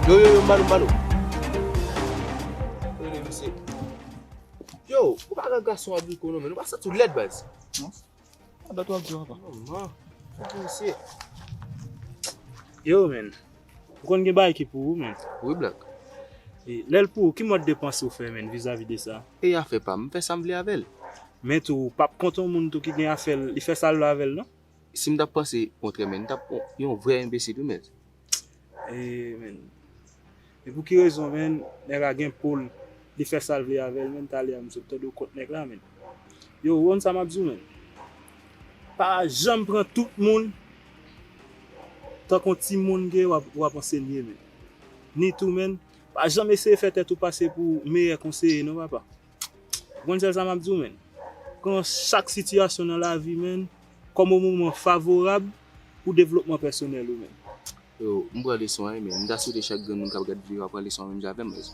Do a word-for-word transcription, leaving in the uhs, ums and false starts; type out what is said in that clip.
Yo, yo, yo, Malo, Malo. Yo, yo, mesye. Yo, ou pa wè gason abriko non, men ou pa santi w lèd, baz. Non. A dat w ap di, papa. Manman. Mesye. Yo, men. Ou konn gen bagay ki pou ou, men. Wi, Black. E, lè l pou ou, ki mòd de panse ou fè, men, vizavi de sa? E afè pa m, m fè sa m vle avè l. Men tou, ou p ap kont yon moun tou ki gen afè l, li fè sa l vle avè l, non? Si m t ap panse kontrè, men, m t ap yon, yon vrè enbesil, wi, men. E, men. E pou ki rezon, men, nèg la gen po l, li fè sa l vle avè l, men, talè a m sot tande w kont nèg la, men. Yo, ou konn sa m ap di w, men. Pa janm pran tout moun tankou yon timoun ke w ap, w ap ansenye, men. Ni tou, men, pa janm eseye fè tèt ou pase pou meyè konseye, non, papa. Ou konn sèl sa m ap di w, men. Pran chak sitiyasyon nan lavi, men, kòm yon moman favorab pou devlopman pèsonèl ou, men. Yo, m pran leson an, men m ta swete chak grenn moun k ap gade videyo a pran leson an menm jan avè m, baz.